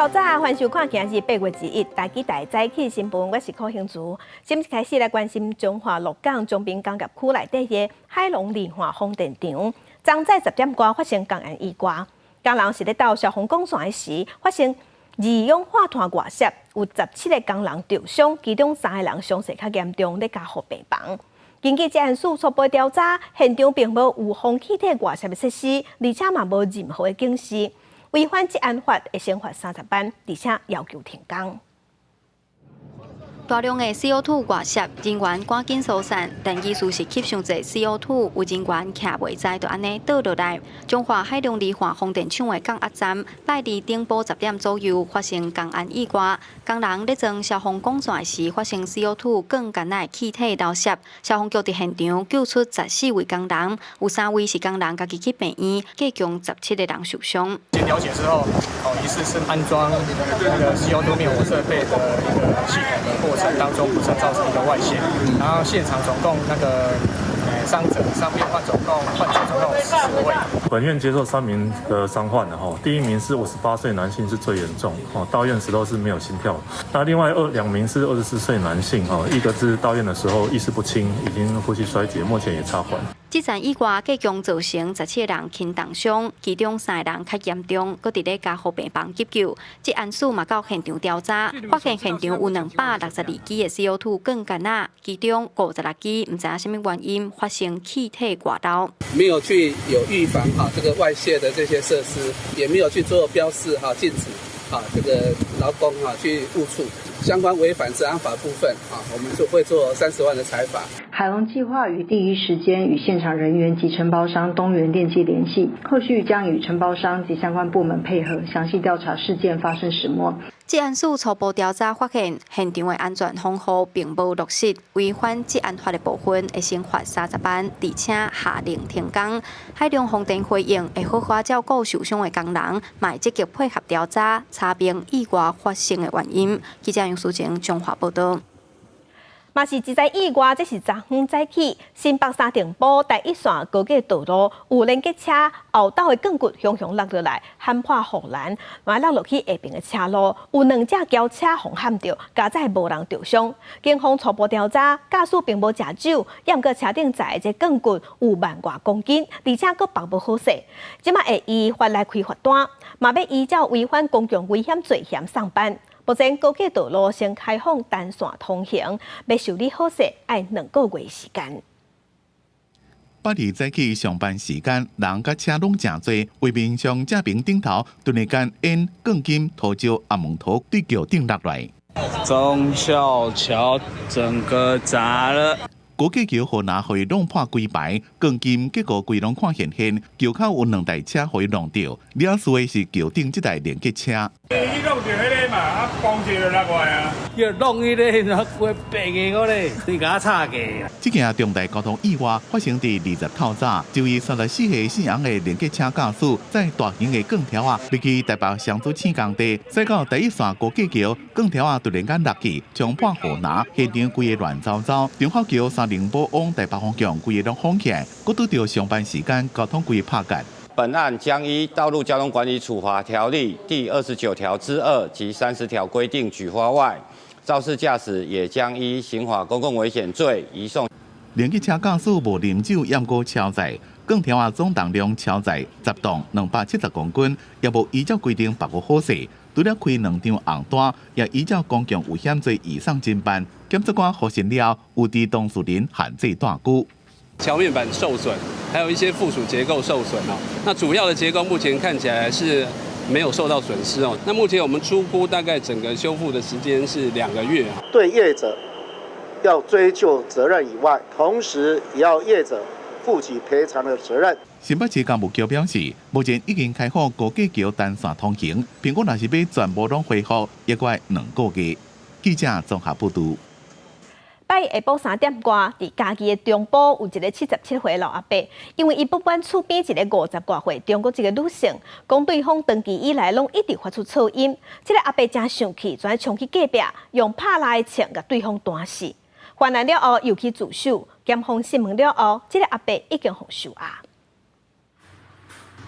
早，歡迎收看今日8月21台記台早起新聞，我是柯興竹。先開始來關心彰化鹿港長濱工業區內底的海隆離岸風電場，昨早10點外發生工安意外，工人是咧鬥消防管線時發生二氧化碳外洩，有17個工人著傷，其中三個人傷勢較嚴重，咧加護病房。根據職安署初步調查，現場並無預防氣體外洩的設施，而且嘛無任何的警示。違反職安法會懲罰30萬，而且要求停工。大量的 CO2 外洩，人員趕緊疏散，但意思是吸傷濟 CO2，有人員徛袂知就按呢倒落來。彰化海隆離岸風電場的降壓站，拜二頂晡10點左右發生工安意外，工人咧裝消防管線時發生 CO2 鋼桿仔氣體漏洩，消防局佇現場救出14位工人，有三位是工人家己去病院，計共17個人受傷。經了解之後，哦，疑似是安裝那個 CO2 滅火設備的一個系統的過程當中，不慎造成一個外洩，然後現場總共那個傷者傷病患總共患者總共有14位。本院接受三名的傷患的哈，第一名是58歲男性，是最嚴重，哦，到院時都是沒有心跳。那另外兩名是24歲男性，哈，一個是到院的時候意識不清，已經呼吸衰竭，目前也插管。這場意外計共造成17個人輕重傷，其中三個人較嚴重，閣佇咧加護病房急救。職安署嘛到現場調查，發現現場有262支的 CO2 鋼桿仔，其中56支毋知影啥物原因發生氣體外漏。沒有去有預防哈這個外泄的這些設施，也沒有去做標示哈禁止哈這個勞工哈去誤觸。相關違反職安法部分啊，我們就會做30萬的裁罰。海隆計劃於第一時間與現場人員及承包商東元電機聯繫，後續將與承包商及相關部門配合，詳細調查事件發生始末。職安署初步調查發現，現場的安全防護並無落實，違反職安法的部分會懲罰30萬，而且下令停工。海隆風電回應會好好照顧受傷的工人，嘛會積極配合調查，查明意外發生的原因。記者楊淑晴彰化報道。嘛是一則意外，這是昨昏早起，新北三重埔台一線高架道路有連結車後斗的鋼骨雄雄落落來，撼破護欄，嘛落落去下爿的車路，有兩隻轎車予撼著，佳哉無人著傷。警方初步調查，駕駛並無食酒，猶毋過車頂載的這鋼骨有萬外公斤，而且閣縛無好勢，這馬會依法來開罰單，嘛欲依照違反公共危險罪嫌送辦。目前高架道路先開放單線通行，欲修理好勢愛2個月時間。拜二早起上班時間，人佮車攏誠濟，畫面上正爿頂頭，突然間煙鋼筋塗石阿門頭對橋頂落來。忠孝橋整個砸了。高架橋予人予伊弄破規排，鋼筋結構規攏看現現，橋口有兩台車予伊弄著，了事的是橋頂這台連結車。伊弄著彼個嘛，啊，嘣一下就落來啊！叫弄彼個，那規白的個咧，你共我拆過。這件重大交通意外發生佇20透早，一位34歲姓楊的連結車駕駛，載大型的鋼條仔，欲去台北雙子星工地，駛到第一線高架橋，鋼條仔突然間落去，衝破護欄，現場規个亂糟糟。長發橋三重埔往台北方向規个攏封起來，閣拄著上班時間，交通規个拍結。本案將依《道路交通管理處罰條例》第29條之2及30條規定舉發外，肇事駕駛也將依刑法公共危險罪移送。連結車駕駛無啉酒，猶閣超載，鋼條仔總重量超載10噸270公斤，也無依照規定縛好好勢，除了開兩張紅單，也依照公共危險罪移送偵辦。檢察官核實了，有佇當事人限制蹛拘。橋面板受損，還有一些附屬結構受損哦。那主要的結構目前看起來是沒有受到損失哦。那目前我們初估大概整個修復的時間是2個月。對業者要追究責任以外，同時也要業者負起賠償的責任。新北市工務局表示，目前已經開放高架橋單線通行，蘋果若是欲全部攏恢復，也閣愛2個月。記者綜合報導。拜一下晡3點外，佇嘉義的中埔有一個77歲老阿伯，因為伊不滿厝邊一個50外歲中國籍的女性，講對方長期以來攏一直發出噪音，這個阿伯誠生氣，就衝去隔壁用拍蠟的槍共對方彈死。犯案了後又去自首，檢方審問了後，這個阿伯已經予收押。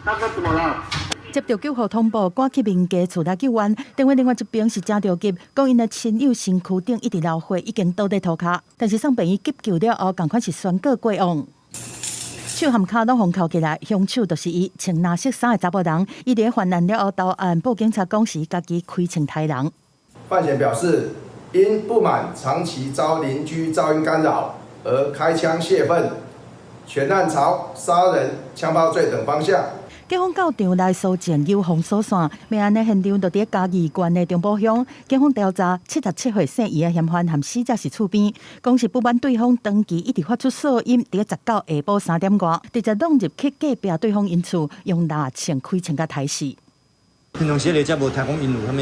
大哥怎麼了？接著救護通報，趕去民家厝內救援。電話另外一邊是誠著急，講𪜶的親友身軀頂一直流血，已經倒佇塗跤，但是送病院急救了後，仝款是宣告過往。手和跤攏予銬起來，兇手就是伊，穿藍色衫的查埔人。伊佇犯案了後投案，報警察講是家己開槍刣人。范閒表示，因不滿長期遭鄰居噪音干擾而開槍洩憤，全案朝殺人、槍炮罪等方向。警方到場來搜證，有封鎖線。命案的現場就佇嘉義縣的中埔鄉。警方調查，77歲姓余的嫌犯和死者是厝邊，講是不滿對方長期一直發出噪音，佇19下晡3點外，直接弄入去隔壁對方𪜶厝，用獵槍開槍共刣死。平常時咧，遮無聽講𪜶有啥物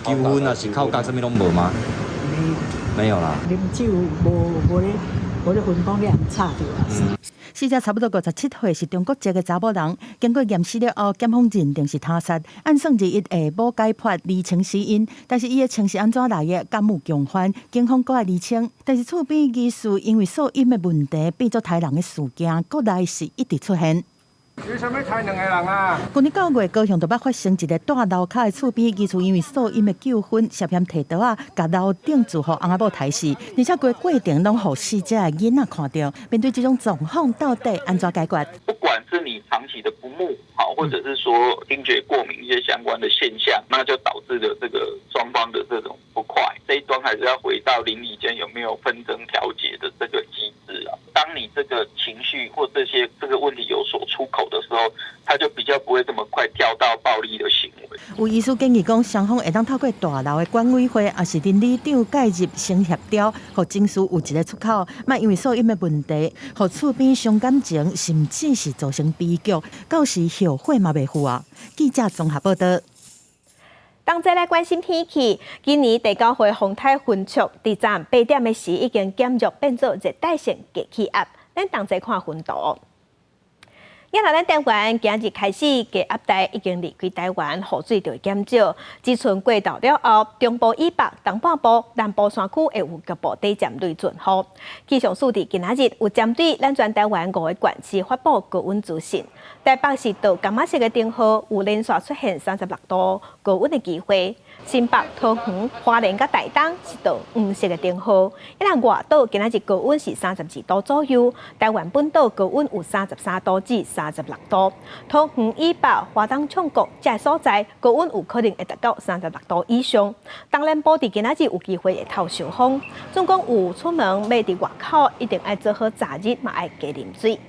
糾紛啊，是口角啥物攏無嗎？沒有啦。啉酒無咧分講你人吵著啊。死者差不多57歲，是中國籍的查某人。經過驗屍了後，檢方認定是他殺。按算21下晡解剖釐清死因，但是伊的槍是按怎來的？敢有共犯？警方閣愛釐清。但是厝邊疑似因為噪音的問題，變做刣人的事件，國內是一直出現。為啥物刣兩个人啊？舊年9月，高雄就捌發生一个蹛樓跤的厝邊，疑似因為噪音的糾紛，涉嫌提刀仔，共樓頂住戶翁仔某刣死，而且規過程攏予死者的囡仔看著。面對這種狀況，到底按怎解決？不管是你長期的不睦，好，或者是說聽覺過敏一些相關的現象，那就導致了這個雙方的這種不快。這一端還是要回到鄰里間有沒有紛爭調解的這個機制啊？當你這個情緒或這些這個問題有所出口的時候，他就比較不會這麼快跳到暴力的行為。有醫師建議講，雙方會當透過大樓的管委會，抑是鄰里長介入先協調，予情緒有一个出口，莫因為噪音的問題，予厝邊傷感情，甚至是造成悲劇，到時後悔嘛袂赴啊！記者綜合報導。同齊來關心天氣，今年第九回風颱雲雀，佇昨暗8點的時已經減弱變做熱帶性低氣壓。咱同齊看雲圖。今仔咱台灣今日開始低壓帶已經離開台灣，雨水就會減少。這陣過渡了後，中部以北、東半部、南部山區會有局部短暫雷陣雨。氣象署佇今仔日有針對咱全台灣五个縣市發布高溫資訊。台北是著柑仔色的燈號，有連續出現36度高溫的機會。新北、桃園、花蓮佮台東是著黃色的燈號。啊，外島今仔日高溫是32度左右，台灣本島高溫有33度至36度。桃園以北、花東縱谷這所在高溫有可能會達到36度以上。東南部佇今仔日有機會會透受風，總講有出門欲佇外口，一定愛做好遮日，嘛愛加啉水。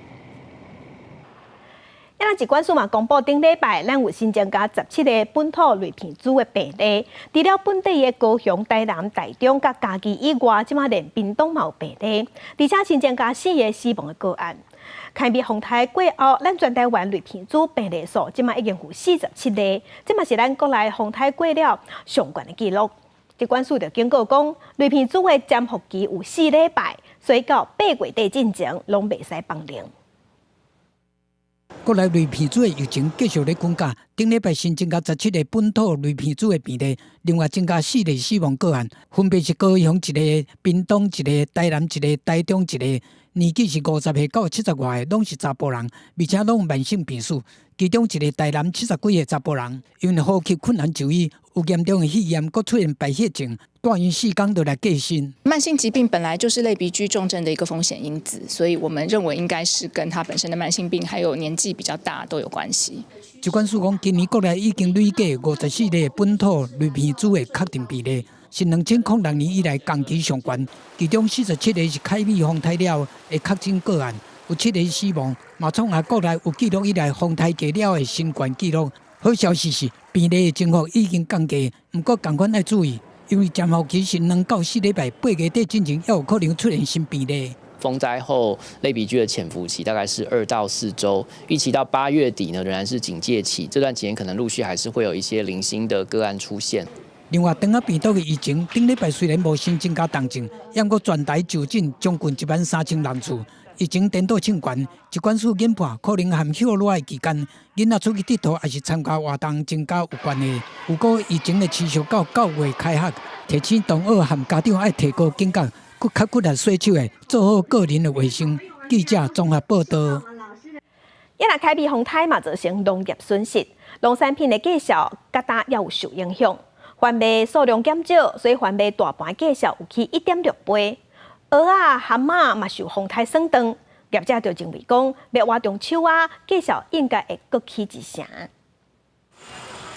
啊，疾管署嘛公布，頂禮拜咱有新增加17个本土類鼻疽的病例，除了本地的高雄、台南、台中佮嘉義以外，這馬連屏東嘛有病例，而且新增加四个死亡的個案。開密風颱過後，咱全台灣類鼻疽病例數這馬已經有47例，這嘛是咱國內風颱過了上懸的紀錄。疾管署就警告講，類鼻疽的潛伏期有4禮拜，所以到8月底進前攏袂使放任。國內類鼻疽的疫情繼續咧滾價，頂禮拜新增加十七个本土類鼻疽的病例，另外增加四例死亡個案，分別是高雄一个、屏東一个、台南一个、台中一个，年紀是50歲到70外歲，攏是查埔人，而且攏有慢性病史。其中一个台南70幾歲查埔人，因為呼吸困難就醫，有嚴重的肺炎，閣出現敗血症，住院4工就來過身。慢性疾病本來就是類鼻疽重症的一個風險因子，所以我們認為應該是跟他本身的慢性病還有年紀比較大都有關係。疾管署講，今年國內已經累計54例本土類鼻疽的確定病例，是2006年以來同期上懸。其中47个是開米風颱了的確診個案，有七个死亡，嘛創下國內有記錄以來風颱過了的新懸紀錄。好消息是，病例的增幅已經降低，毋過仝款愛注意，因為潛伏期是2到4禮拜，8月底進前猶有可能出現新病例。風災後類鼻疽的潛伏期大概是2到4週，預期到8月底呢，仍然是警戒期。這段期間可能陸續還是會有一些零星的個案出現。另外，腸仔病毒的疫情，頂禮拜雖然無新增加重症，毋過全台就診將近1萬3000人次，疫情顛倒衝懸。疾管署研判，可能和歇熱的期間，囡仔出去𨑨迌，抑是參加活動增加有關係。如果疫情會持續到9月開學，提醒同學和家長愛提高警覺，閣較骨力洗手的，做好個人的衛生。記者綜合報導。也若開米風颱嘛，造成農業損失，農產品的價數佮今也有受影響。番麥數量減少，所以番麥大盤價數有起1.6倍。蚵仔、蚶仔嘛受風颱損斷，業者就認為講，欲活中秋仔，價數應該會閣起一成。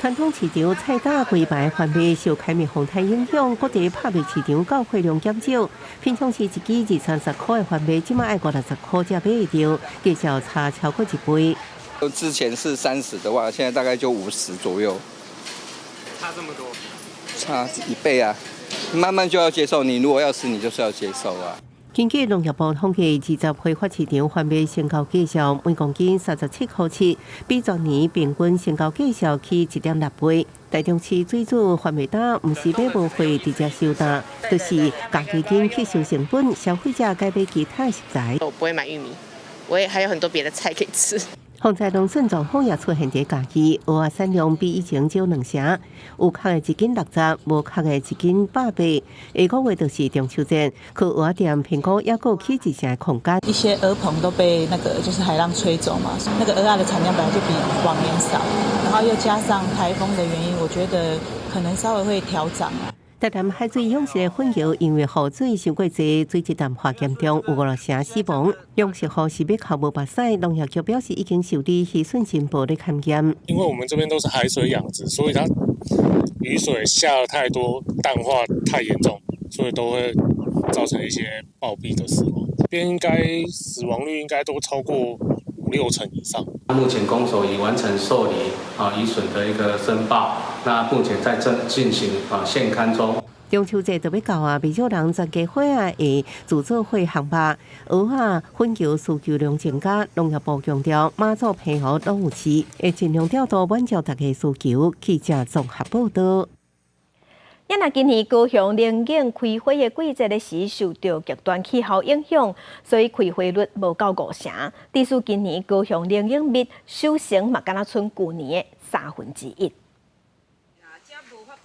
傳統市場菜擔規排番麥受開米風颱影響，各地拍賣市場到貨量減少。平常時一支二三十箍的番麥，這馬愛五六十箍才買會著，價數差超過一倍。之前是30的話，現在大概就50左右。差這麼多？差一倍啊！慢慢就要接受，你如果要吃，你就是要接受啊。根據農業部統計，20批發市場番麥成交價數每公斤37箍7，比昨年平均成交價數起1.6倍。台中市水煮番麥擔毋是買無貨直接收擔，就是降低緊吸收成本，消費者改買其他食材。我不會買玉米，我也還有很多別的菜可以吃。洪災農損狀況也出現佇嘉義，蚵仔產量比以前少兩成，有殼的一斤60，無殼的一斤180。下個月就是中秋節，去蚵仔店評估猶閣起一成的空間。一些蚵棚都被那個就是海浪吹走嘛，那個蚵仔的產量本來就比往年少，然後又加上颱風的原因，我覺得可能稍微會調漲啊。台南海水養殖的粉蟯因為雨水傷過濟，水質淡化嚴重，有五六成死亡。養殖戶是欲哭無目屎，農業局表示已經受理漁損申報咧勘驗。因為我們這邊都是海水養殖，所以它雨水下得太多，淡化太嚴重，所以都會造成一些暴斃的死亡。這邊應該死亡率應該都超過五六成以上。目前公所已完成受理漁損的一個申報，那目前在正進行現勘中。中秋節就欲到啊，袂少人全家伙仔會煮做伙烘肉，蚵仔、粉蟯需求量增加，農業部強調馬祖、澎湖攏有飼，會盡量調度滿足大家需求。記者綜合報道。也若今年高雄龍眼開花的季節的時，受著極端氣候影響，所以開花率無夠五成。致使今年高雄龍眼蜜收成嘛，敢若賰舊年的1/3。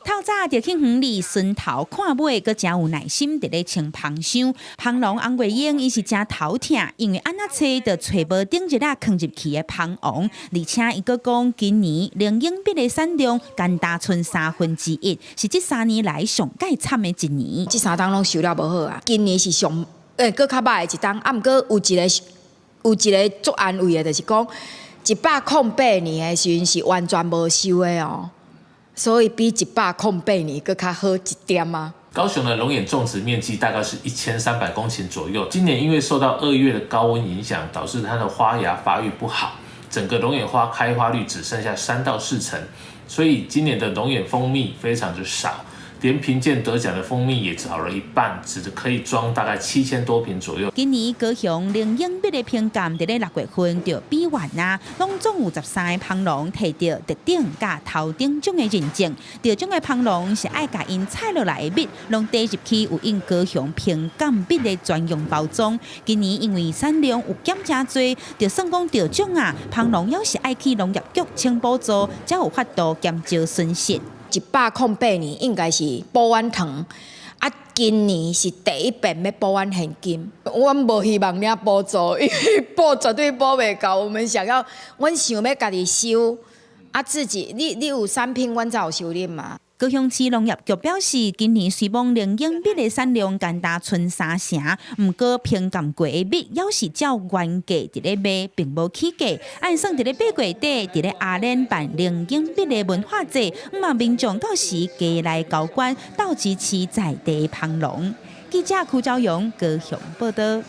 透早就去園裡巡頭看尾，閣誠有耐心佇咧清蜂箱。蜂農翁月英伊是誠頭疼，因為按怎揣都揣無頂日仔囥入去的蜂王，而且伊閣講今年龍眼蜜的產量干焦賰1/3，是這3年來上蓋慘的一年。這三冬攏收了無好啊，今年是上閣較䆀的一冬，啊，毋過有一個足安慰的，就是講108年的時陣是完全無收的哦。所以比108年閣較好一點啊。高雄的龍眼種植面積大概是1300公頃左右。今年因為受到2月的高溫影響，導致它的花芽發育不好，整個龍眼花開花率只剩下3到4成，所以今年的龍眼蜂蜜非常的少。連評鑑得獎的蜂蜜也少了一半，只可以裝大概7000多瓶左右。今年高雄龍眼蜜的評鑑，佇咧6月份就比完啊，攏總有13个蜂農提著特等佮頭等獎的認證。得獎的蜂農是愛共𪜶採落來的蜜，攏帶入去有印高雄評鑑蜜的專用包裝。今年因為產量有減誠濟，就算講得獎啊，蜂農猶是愛去農業局請補助，才有法度減少損失。108年應該是補阮糖，啊，今年是第一遍欲補阮現金。阮無希望領補助，因為補絕對補袂夠。我們想要，阮想欲家己收，啊，自己你有產品，阮才有收入嘛。高雄市農業局表示，今年雖罔龍眼蜜的產量干焦賰三成，毋過評鑑過的蜜猶是照原價佇咧賣，並無起價。按算佇咧8月底，佇咧阿蓮辦龍眼蜜的文化節，向望民眾到時加來交關，鬥支持在地蜂農。記者柯昭勇高雄報道。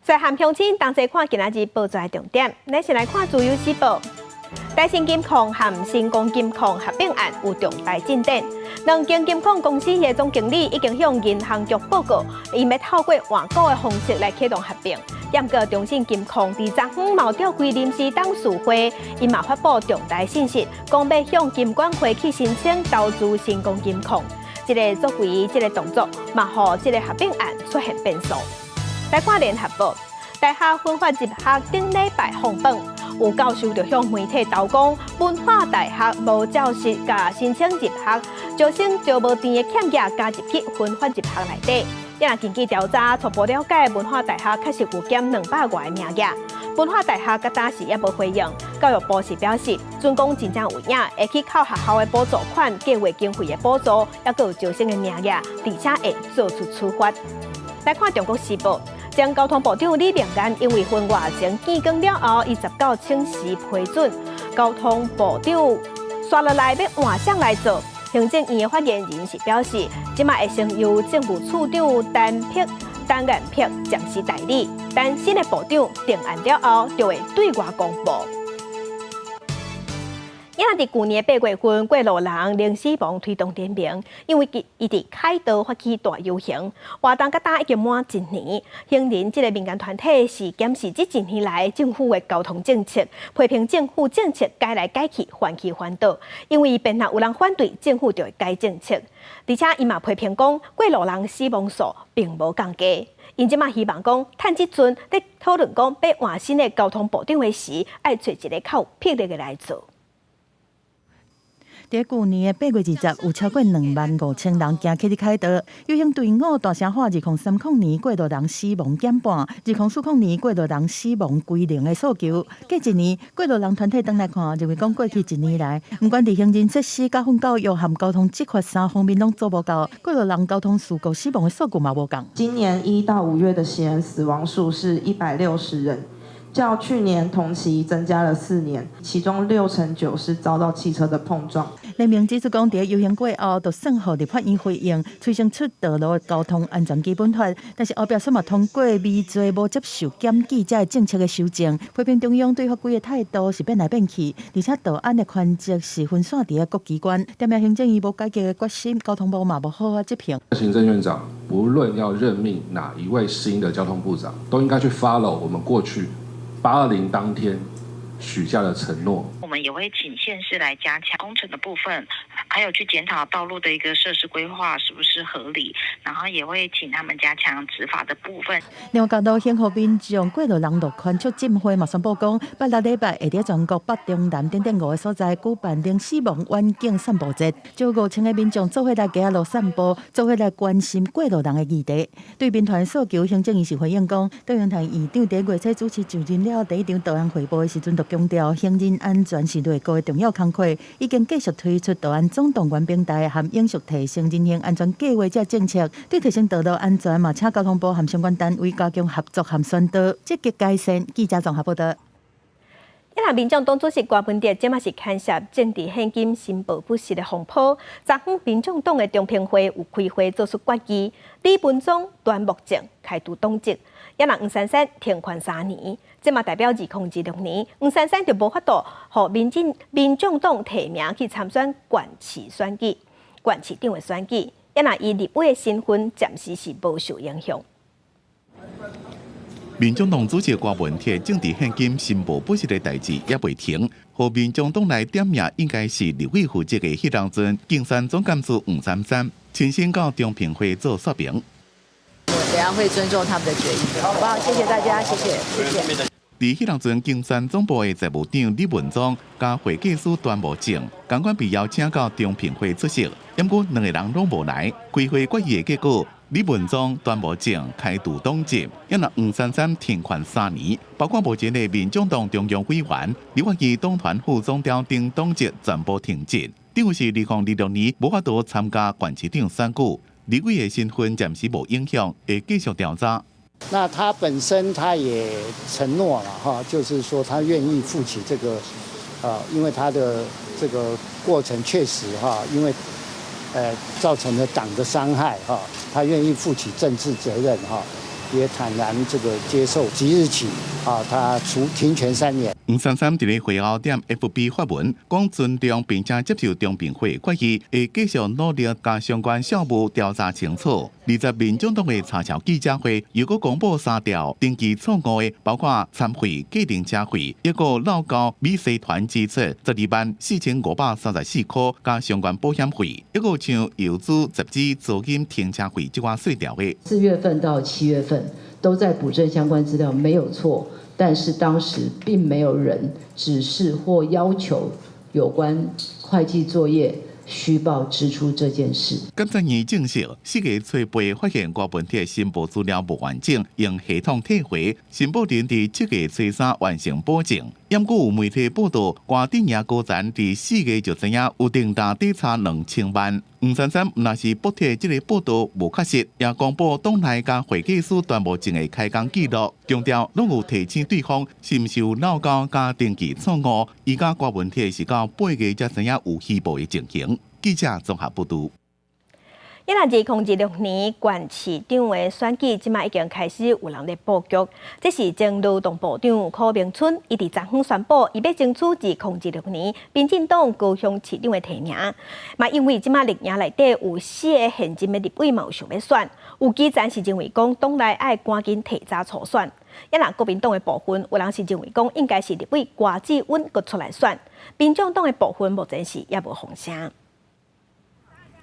在和鄉親同齊看今仔日報紙的重點，咱先來看《自由時報》。台新金控和成功金控合併案有重大進展，兩間金控公司的總經理已經向銀行局報告，𪜶欲透過換股的方式來啟動合併。毋過中信金控佇昨昏嘛召開臨時董事會，𪜶嘛發布重大信息，講欲向金管會去申請投資成功金控。這个作為，這个動作，嘛予這个合併案出現變數。來看聯合報，大學紛發入學頂禮拜放榜。有教授就向媒體投講，文化大學無照實共申請入學，招生招無填的欠額加入去分發入學內底。也根據調查初步了解，文化大學確實有減200外个名額。文化大學佮當時也無回應。教育部是表示，準講真正有影，會去扣學校的補助款、計劃經費的補助，抑閣有招生的名額，而且會做出處罰。來看《中國時報》，前交通部長李明安因為婚外情見光了後，伊19請辭批准交通部長，紲落來欲換誰來做？行政院的發言人是表示，這馬會先由政務處長陳彥柏暫時代理，等新的部長定案了後，就會對外公布。也佇舊年8月份，過路人零死亡推動聯盟，因為伊佇凱道發起大遊行活動，到今已經滿一年。行人這个民間團體是檢視這一年來政府的交通政策，批評政府政策改來改去，翻起翻倒。因為變若有人反對，政府就會改政策。而且伊嘛批評講，過路人死亡數並無降低。𪜶這馬希望講，趁這陣咧討論講欲換新的交通部長的時，愛揣一个較有魄力的來做。佇舊年的8月20，有超過25,000人行去佇凱道，遊行隊伍大聲喊2030年過路人死亡減半，2040年過路人死亡歸零的訴求。過一年，過路人團體轉來看，認為講過去一年來，毋管佇行人設施、交通教育和交通執法三方面攏做無夠，過路人交通事故死亡的數據嘛無降。今年1到5月的行人死亡數是160人。較去年同期增加了4年，其中69%是遭到汽車的碰撞。聯盟指出講，佇遊行過後，就算予立法院回應，催生出道路交通安全基本法，但是後壁煞嘛通過微罪無接受檢舉這个政策的修正，批評中央對法規的態度是變來變去，而且道安的權責是分散佇各機關，點名行政院無改革的決心，交通部嘛無好好執行。行政院長無論要任命哪一位新的交通部長，都應該去 follow 我們過去820當天許下的承諾。我們也會請縣市來加強工程的部分，還有去檢討道路的一個設施規劃是不是合理，然後也會請他們加強執法的部分。另外，交通幸福民眾過路人路權促進會嘛宣布講，拜六禮拜會佇全國北中南等等五个所在舉辦零死亡遠景散步節，招5000个民眾做伙來街仔路散步，做伙來關心過路人的議題。對民團訴求，行政院是回應講，卓榮泰院長佇月初主持就任了第一場道安匯報的時陣，就強調行人安全是內閣的重要工課，已經繼續推出道安總動員平台和永續提升人行安全計劃這政策，對提升道路安全嘛，請交通部和相關單位加強合作和宣導，積極改善。記者綜合報道。一若民眾黨主席柯文哲，這馬是牽涉政治獻金申報不實的風波。昨昏民眾黨的中評會有開會做出決議，李文忠、端木正開除黨籍，也若黃珊珊停權3年，這嘛代表2026年黃珊珊就無法度予民眾黨提名去參選縣市選舉、縣市長的選舉，也若伊立委的身份暫時是無受影響。民眾黨主席柯文哲政治獻金申報不實的代誌猶未停，予民眾黨來點名應該是立委負責的彼當陣競選總幹事黃珊珊親身到中評會做說明。我等下會尊重他們的決議，好不好？謝謝大家，謝謝，謝謝。佇彼當陣競選總部的財務長李文忠佮會計師端木正，仝款被邀請到中評會出席，毋過兩个人攏無來。開會決議的結果，李文忠、端木正開除黨籍，也若黃珊珊停權3年，包括目前的民眾黨中央委員、立法院黨團副總召等黨籍全部停職。等於是2026年無法度參加縣市長選舉，立委的身份暫時無影響，會繼續調查。那他本身他也承諾了哈，就是說他願意負起這個，因為他的這個過程確實哈，因為造成了黨的傷害哈，他願意負起政治責任哈，也坦然這個接受。即日起啊，他處停權3年。黃珊珊佇咧會後踮 FB 發文，講尊重並且接受中評會決議，會繼續努力共相關校務調查清楚。20民眾黨的查抄記者會，又閣公布三條登記錯誤的，包括餐費、計程車費，抑閣漏交美食團支出124,534箍，佮相關保險費，抑閣像油資、雜誌、租金、停車費這款細條的。4月份到7月份都在補正相關資料，沒有錯。但是當時並沒有人指示或要求有關會計作業虛報支出這件事。監察院證實，4月初八發現郭文鐵申報資料無完整，用系統退回，申報人佇7月初三完成補正。毋過有媒體報道，郭陣營高層佇4月就知影有訂單底差2000萬。黃珊珊毋但是駁斥這個報道無確實，也公布黨內佮會計師段無證的開工記錄，強調攏有提醒對方是毋是有漏交佮登記錯誤。伊佮郭文鐵是到8月才知影有虛報的情形。記者綜合報導。一若2026年縣市長的選舉，這馬已經開始有人咧布局。這是前勞動部長柯銘春，伊佇昨昏宣布，伊欲爭取2026年民進黨高雄市長的提名。嘛，因為這馬綠營內底有四个現任的立委嘛有想欲選，有基層是認為講黨內愛趕緊提早初選。抑若國民黨的部分，有人是認為講應該是立委郭志穩閣出來選。民眾黨的部分目前是猶無風聲。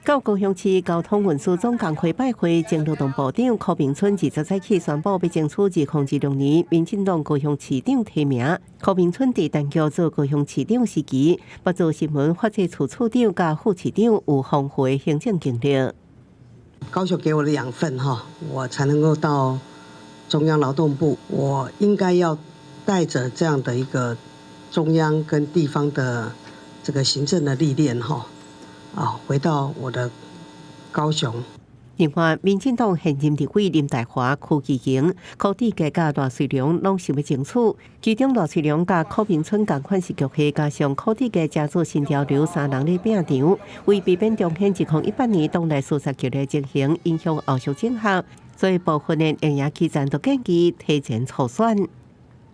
到高雄市交通運輸總工會拜會，前勞動部長柯銘春20早起宣布，欲爭取2026年民進黨高雄市長提名。柯銘春佇陳菊做高雄市長時期，捌做新聞發展處處長佮副市長，有豐富的行政經歷。高雄給我的養分哈，我才能夠到中央勞動部。我應該要帶着這樣的一個中央跟地方的這個行政的歷練哈。啊，回到我的高雄。另外，民進黨現任立委林岱樺、柯志榮、柯志杰佮賴瑞隆攏想欲爭取，其中賴瑞隆佮柯銘春仝款是局系，加上柯志杰加做新潮流三人咧拚場，為避免重現2018年黨內司法局的情形，影響後續整合，所以部分的綠營基層都建議提前初選。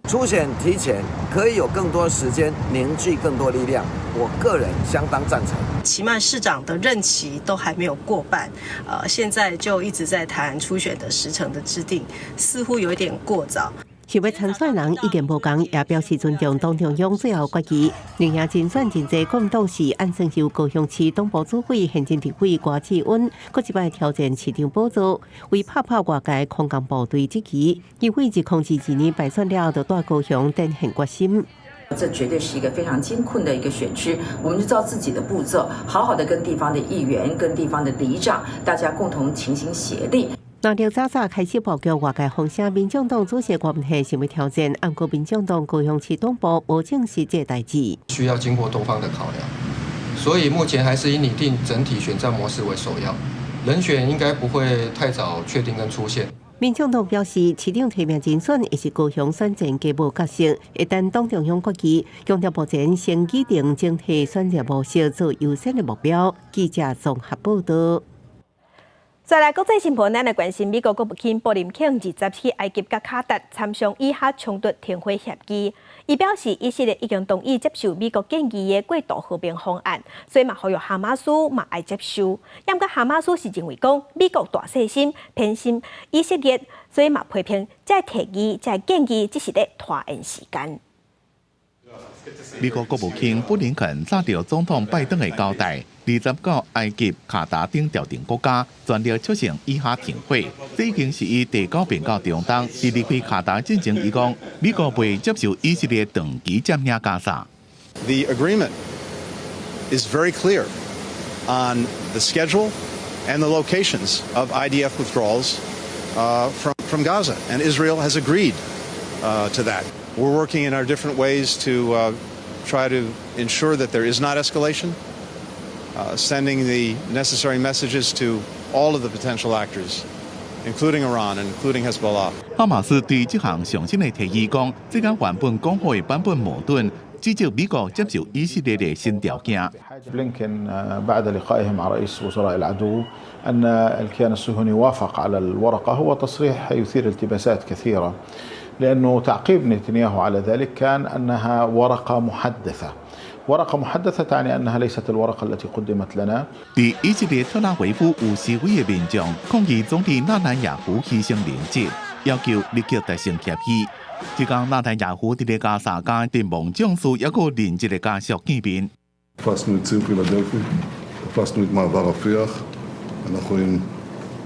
初選提前可以有更多時間凝聚更多力量，我個人相當贊成。起碼市長的任期都還沒有過半，現在就一直在談初選的時程的制定，似乎有一點過早。想欲參選人意見無仝，也表示尊重黨中央最後決議。另外，競選真濟國民黨是按算由高雄市黨部主委現任立委郭志穩，閣一擺挑戰市長寶座，為拍破外界空降部隊質疑，因為2022年敗選了後，就蹛高雄展現決心。這絕對是一個非常艱困的一個選區，我們就照自己的步驟，好好的跟地方的議員、跟地方的里長，大家共同齊心協力。那著早早開始布局外界風聲，民進黨主席郭文憲想欲挑戰，毋過民進黨高雄市黨部無證實這代誌。需要經過多方的考量，所以目前還是以擬定整體選戰模式為首要，人選應該不會太早確定跟出現。民進黨表示，市長提名人選會是高雄選戰加無角色，會等黨中央決議，強調目前先擬定整體選戰模式做優先的目標。記者綜合報道。再來國際新聞，咱來關心美國國務卿布林肯20去埃及佮卡達參商以哈衝突停火協議。伊表示，以色列已經同意接受美國建議的過渡和平方案，所以嘛呼籲哈馬斯嘛愛接受。毋過哈馬斯是認為講美國大細心偏心以色列，所以嘛批評這提議、這建議只是咧拖延時間。美國國務卿布林肯紮著總統拜登的交代，20到埃及、卡達等調停國家，全力促成以哈停火。這已經是伊第九遍到中東。佇離開卡達進前，伊講美國袂接受以色列長期佔領加沙。 The agreement is very clear on the schedule and the locations of IDF withdrawals from Gaza, and Israel has agreed to that. We're working in our different ways to try to ensure that there is not escalation, sending the necessary messages to all of the potential actors, including Iran and including Hezbollah. 哈馬斯對這項上新的提議講，這佮原本講好的版本矛盾，指責美國接受以色列的新條件。 بلينكن بعد لقائه مع رئيس وزراء العدو أن الكيان الصهيوني وافق على الورقة هو تصريح يثير التباسات كثيرة لأنه تعقيب نتنياهو على ذلك كان أنها ورقة محدثة ورقة محدثة تعني أنها ليست الورقة التي قدمت لنا。佇以色列特拉維夫有示威的民眾抗議總理納坦雅胡犧牲人質，要求立即達成協議。這工納坦雅胡佇咧加薩佮陣亡將士抑閣人質的家屬見面。 תפסנו את ציר פילדלפי, תפסנו את מעבר רפיח, אנחנו עם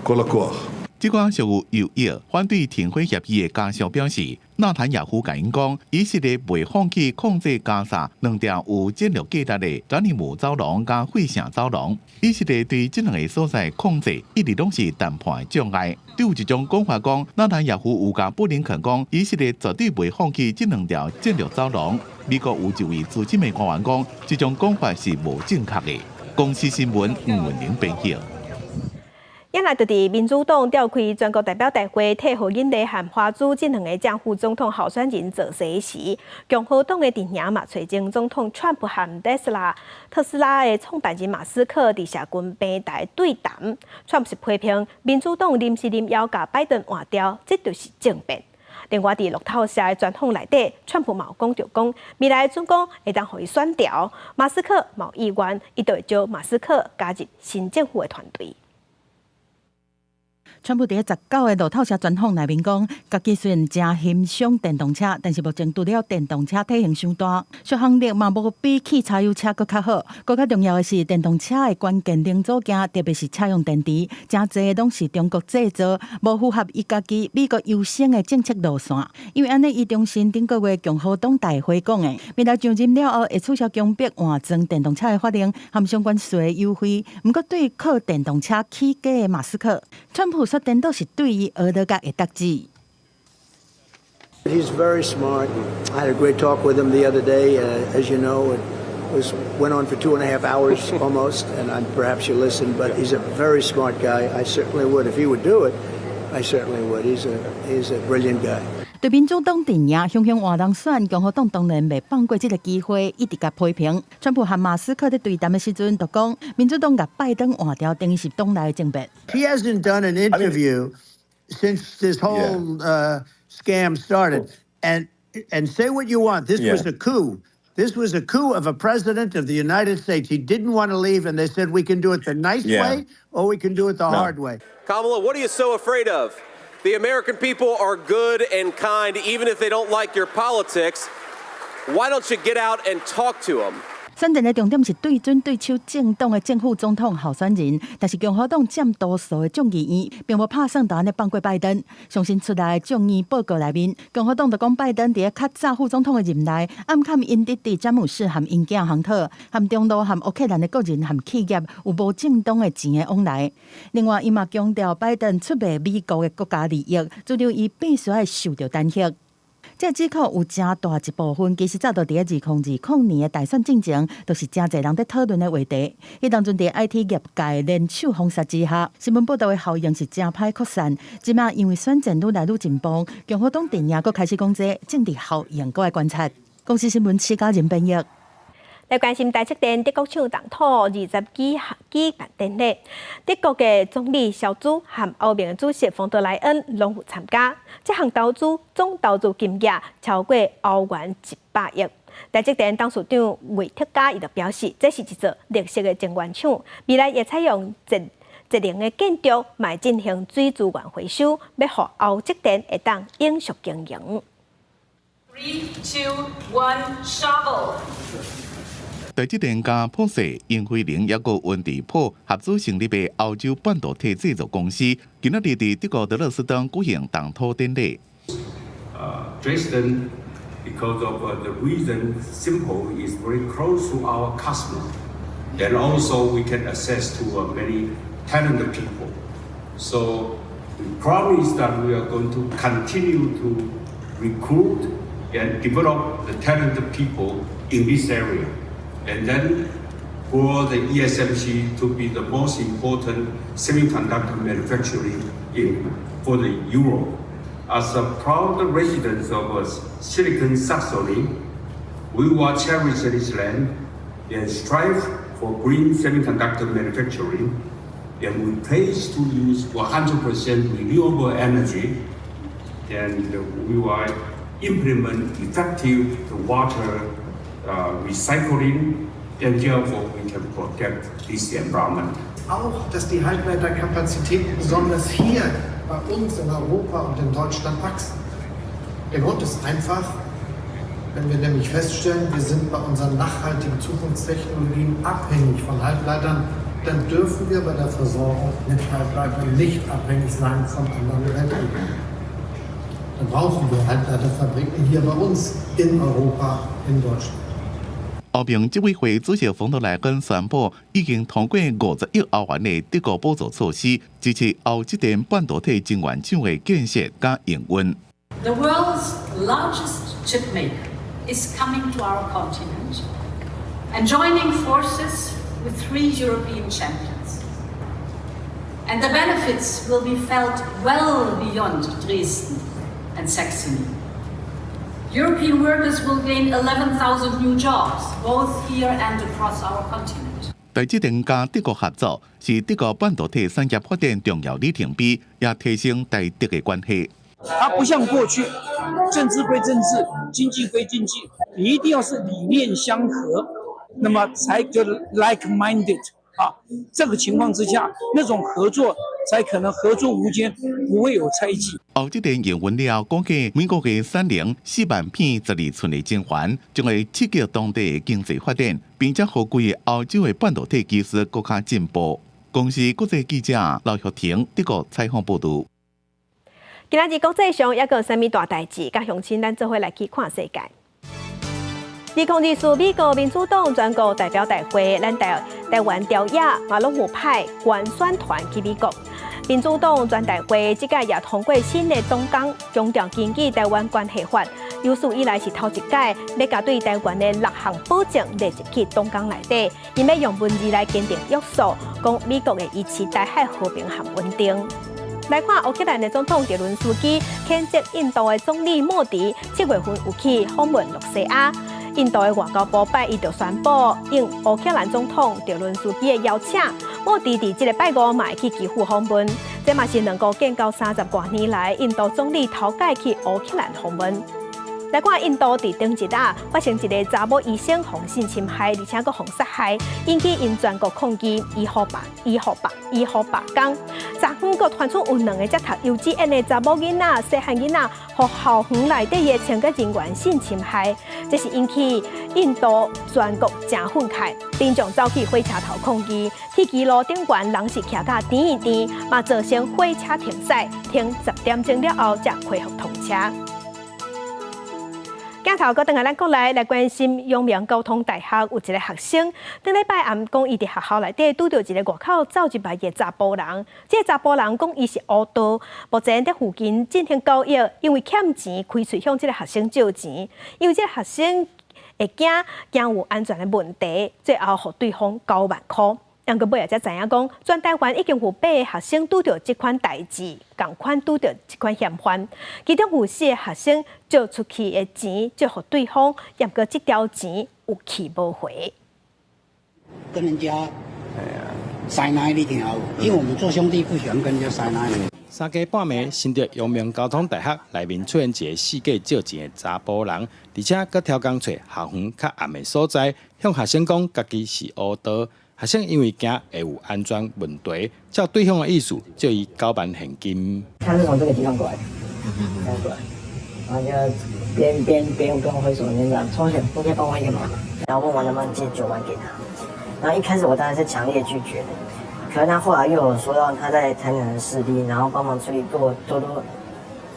כל הכוח. 這個屬有右翼反對停火協議的家屬表示，納坦雅胡共𪜶講，以色列袂放棄控制加薩兩條有戰略價值的傑尼姆走廊佮費城走廊。以色列對這兩个所在控制一直攏是談判的障礙。對有一種講法講，納坦雅胡有共布林肯講，以色列絕對袂放棄這兩條戰略走廊。美國有一位資深的官員講，這種講法是無正確的。公視新聞吳文玲編譯。也來就佇民主黨召開全國代表大會，替賀錦麗和華茲這兩个正副總統候選人造勢時，共和黨的陣營嘛，揣前總統川普和特斯拉的創辦人馬斯克佇社群平台對談。川普是批評民主黨臨時臨要共拜登換掉，這就是政變。另外，佇路透社的專訪內底，川普嘛有講著講，未來準講會當予伊選掉，馬斯克嘛有意願，伊就會招馬斯克加入新政府的團隊。川普佇19个路透社專訪內面講，家己雖然誠欣賞電動車，但是目前除了電動車體型傷大，續航力嘛無比汽柴油車閣較好。閣較重要的是，電動車的關鍵零組件，特別是車用電池，誠濟攏是中國製造，無符合伊家己美國優先的政策路線。因為按呢，伊重申頂個月共和黨大會講的，未來上任了後會取消強迫換裝電動車的法令和相關稅優惠。毋過對靠電動車起家的馬斯克，川普說顛倒是對伊學得佮會得志。 He's very smart. I had a great talk with him the other day. As you know, it went on for 2.5 hours almost, and perhaps you listened. But he's a very smart guy. I certainly would if he would do it. I certainly would. He's a brilliant guy. 對民主黨陣營雄雄換人選，共和黨當然袂放過這个機會，一直共批評。川普和馬斯克佇對談的時陣，就講民主黨共拜登換掉，等於是黨內政變。 He hasn't done an interview since this whole scam started. And say what you want. This was a coup. This was a coup of a president of the United States. He didn't want to leave, and they said we can do it the nice way or we can do it the hard way. Kamala, what are you so afraid of? The American people are good and kind, even if they don't like your politics. Why don't you get out and talk to them? 選戰的重點是對準對手政黨的正副總統候選人，但是共和黨佔多數的眾議院並無拍算就按呢放過拜登。上新出來的眾議報告內面，共和黨就講拜登佇咧較早副總統的任內，暗崁𪜶弟弟詹姆士和𪜶囝亨特，和中路和烏克蘭的個人和企業有無正當的錢的往來。另外，伊嘛強調拜登出賣美國的國家利益，主張伊必須愛受著彈劾。這指控有誠大一部分，其實早就佇咧2020年的大選進前，都是誠濟人佇討論的話題。彼當陣佇 IT 業界聯手封殺之下，新聞報道的效應是誠歹擴散。這馬因為選戰愈來愈進步，共和黨陣營閣開始講這政治效應，閣愛觀察。公視新聞施嘉仁編譯。來關心台積電德國廠動土20支舉辦典禮，德國的總理蕭茲和歐盟的主席馮德萊恩攏有參加。這項投資總投資金額超過歐元100億。台積電董事長魏哲家伊就表示，這是一座綠色的晶圓廠，未來會採用節能的建築，來進行水資源回收，欲予歐積電會當永續經營。 Three, two, one, shovel. 台積電佮普世、英飛凌抑閣溫迪普合資成立的歐洲半導體製造公司，今仔日佇德國德累斯頓舉行動土典禮。 Dresden, because of the reason simple, is very close to our customer. Then also we can access to many talented people. So we promise that we are going to continue to recruit and develop the talented people in this area. And then for the ESMC to be the most important semiconductor manufacturing for the Europe. As a proud resident of Silicon Saxony, we will cherish this land and strive for green semiconductor manufacturing. And we pledge to use 100% renewable energy. And we will implement effective water recycling, and therefore we can protect this environment. Auch, dass die Halbleiterkapazitäten besonders hier bei uns in Europa und in Deutschland wachsen. Der Grund ist einfach, wenn wir nämlich feststellen, wir sind bei unseren nachhaltigen Zukunftstechnologien abhängig von Halbleitern, Dann dürfen wir bei der Versorgung mit Halbleitern nicht abhängig sein von anderen Weltregionen. Dann brauchen wir Halbleiterfabriken hier bei uns in Europa, in Deutschland. 歐盟執委會主席馮德萊恩宣布，已經通過50億歐元的德國補助措施，支持歐積電半導體晶圓廠的建設佮營運。 The world's largest chip maker is coming to our continent and joining forces with three European champions. And the benefits will be felt well beyond Dresden and Saxony. European workers will gain 11,000 new jobs, both here and across our continent. 台積電佮德國合作，是德國半導體產業發展重要里程碑，也提升台德的關係。它不像過去，政治歸政治，經濟歸經濟，你一定要是理念相合，那麼才叫 like-minded 啊。這個情況之下，那種合作才可能合作無間，不會有猜忌。歐積電營運了後，估計每個月產能4萬片12寸的晶圓，將會刺激當地的經濟發展，並且予規个歐洲的半導體技術閣較進步。公視國際記者劉玉婷德國採訪報導。今仔日國際上猶閣有啥物大代誌？佮鄉親咱做伙來去看世界。2024美國民主黨全國代表大會，咱台灣朝野嘛攏有派觀選團去美國。民主黨全代會這屆也通過新的黨綱，強調根據台灣關係法，有史以來是頭一屆欲共對台灣的六項保證列入去黨綱內底，𪜶欲用文字來堅定約束，講美國會維持台海和平和穩定。來看烏克蘭的總統澤倫斯基譴責印度的總理莫迪7月份有去訪問露西亞。印度的外交部拜一就宣布，應烏克蘭總統澤倫斯基的邀請，莫迪佇這个拜五嘛會去基輔訪問。這嘛是兩國建交30外年來，印度總理頭擺去烏克蘭訪問。來看印度佇頂日啊，發生一个查某醫生予性侵害，而且閣予殺害，引起𪜶全國抗議醫護罷醫護罷醫護罷工。昨昏閣傳出有兩个才讀幼稚園的查某囡仔、細漢囡仔，予校園內底的清潔人員性侵害，這是引起印度全國誠憤慨，民眾走去火車頭抗議，鐵支路頂懸人是徛甲甜甜，嘛造成火車停駛，停10點鐘了後才恢復通車。鏡頭閣轉來咱國內來關心陽明交通大學有一个學生，頂禮拜暗講伊佇學校內底拄著一个外口走入來的查埔人，這个查埔人講伊是烏道，目前佇附近進行交易，因為欠錢開喙向這个學生借錢，因為這个學生會驚驚有安全的問題，最後予對方9萬箍。毋過尾仔才知影講，全台灣已經有八个學生拄著這款代誌，仝款拄著這款嫌犯。其中有四个學生借出去的錢借予對方，毋過這條錢有去無回。跟人家塞奶你聽有？因為我們做兄弟不喜歡跟人家塞奶。三更半暝，新竹陽明交通大學內面出現一个四界借錢的查埔人，而且閣刁工揣校園較暗的所在，向學生講家己是烏道。學生因為驚會有安全問題，照對方的意思借伊9萬現金。他是從這個地方過來的，這樣過來，然後就邊邊邊跟我揮手邊講，同學，你可以幫我一個忙，然後問我能不能借九萬給他。然後一開始我當然是強烈拒絕的，可是他後來又有說到他在台南的勢力，然後幫忙處理過多多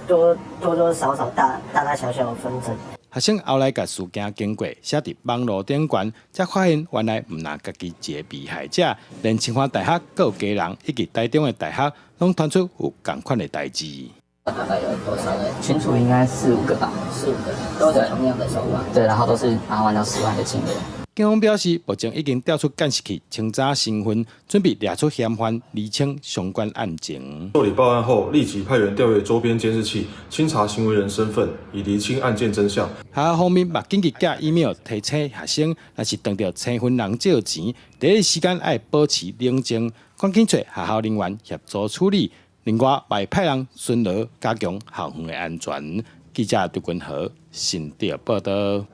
多多多少少大大大小小的紛爭。學生後來共事件經過寫佇網路頂懸，才發現原來毋但家己一个被害者，連清華大學閣有家人以及台中的大學，攏傳出有仝款的代誌。大概有多少個？群組應該四五個吧，四五個都是同樣的手法。對，然後都是8萬到10萬的金額。警方表示，目前已經調出監視器清查身份，準備掠出嫌犯，釐清相關案情。受理報案後，立即派員調閱周邊監視器，清查行為人身份，以釐清案件真相。學校方面嘛緊急寄 email 提醒學生，若是碰著生份人借錢，第一時間愛保持冷靜，趕緊揣學校人員協助處理。另外，嘛會派人巡邏，加強校園的安全。記者劉君豪新竹報導。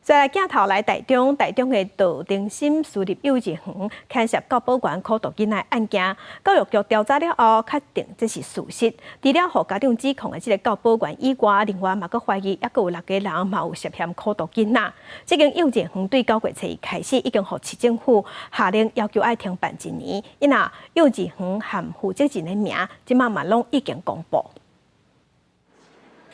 再來鏡頭來台中，台中的杜定心私立幼稚園牽涉教保員苦毒囡仔案件，教育局調查了後，確定這是事實。除了予家長指控的這个教保員以外，另外嘛閣懷疑猶閣有六个人嘛有涉嫌苦毒囡仔。這間幼稚園對九月初一開始已經予市政府下令要求愛停辦一年，因為幼稚園和負責人的名，這馬嘛攏已經公布。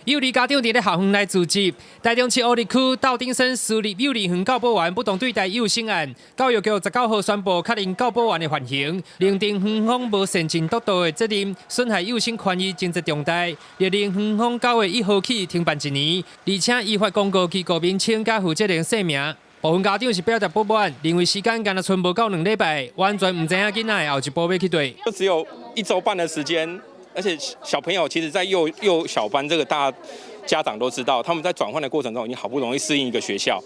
幼兒家長佇咧校園內聚集，台中市烏日區鬥鼎森私立幼兒園教保員不當對待幼生案，教育局19號宣布確認教保員的犯行，認定園方無善盡督導的責任，損害幼生權益，情節重大，勒令園方9月1號起停辦一年，而且依法公告機構名稱佮負責人姓名。部分家長是表達不滿，認為時間干焦賰無夠2禮拜，完全毋知影囡仔的後一步欲去佗。就只有一週半的時間。而且小朋友其實，在幼幼小班，這個大家長都知道，他們在轉換的過程中，已經好不容易適應一個學校。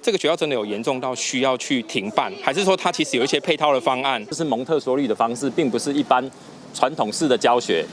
這個學校真的有嚴重到需要去停辦，還是說他其實有一些配套的方案？這是蒙特梭利的方式，並不是一般傳統式的教學。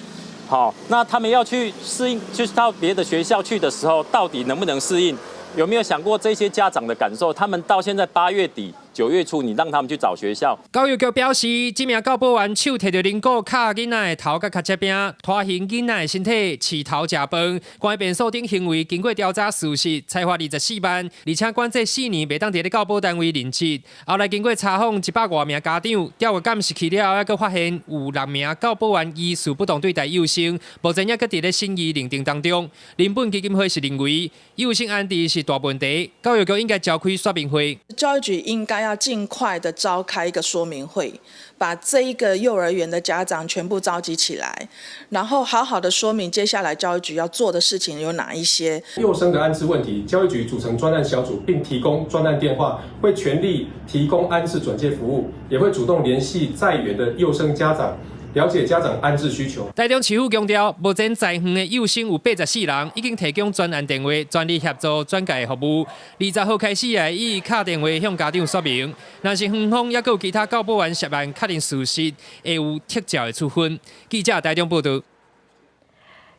好，那他們要去適應，就是到別的學校去的時候，到底能不能適應？有沒有想過這些家長的感受？他們到現在8月底、9月初，你讓他們去找學校。教育局表示，這名教保員手提著輪鼓，敲囡仔的頭佮跤脊餅，拖行囡仔的身體，飼頭食飯，關變數等行為，經過調查屬實，裁罰24萬，而且管制4年袂當佇咧教保單位任職。後來經過查訪100外名家長，調閱監視器了後，猶閣發現有六名教保員疑似不當對待幼生，目前猶閣佇咧審議認定當中。人本基金會是認為，幼生安置是大問題，教育局應該召開說明會。教育局應該要盡快的召開一個說明會，把這一個幼兒園的家長全部召集起來，然後好好的說明接下來教育局要做的事情有哪一些。幼生的安置問題，教育局組成專案小組，並提供專案電話，會全力提供安置轉介服務，也會主動聯繫在園的幼生家長。了解家長安置需求。台中市府強調，目前在園的幼生有84人，已經提供專案電話，全力協助轉介服務。20號開始會以敲電話向家長說明。若是園方猶閣有其他教保員涉案確認事實，會有撤照的處分。記者台中報導。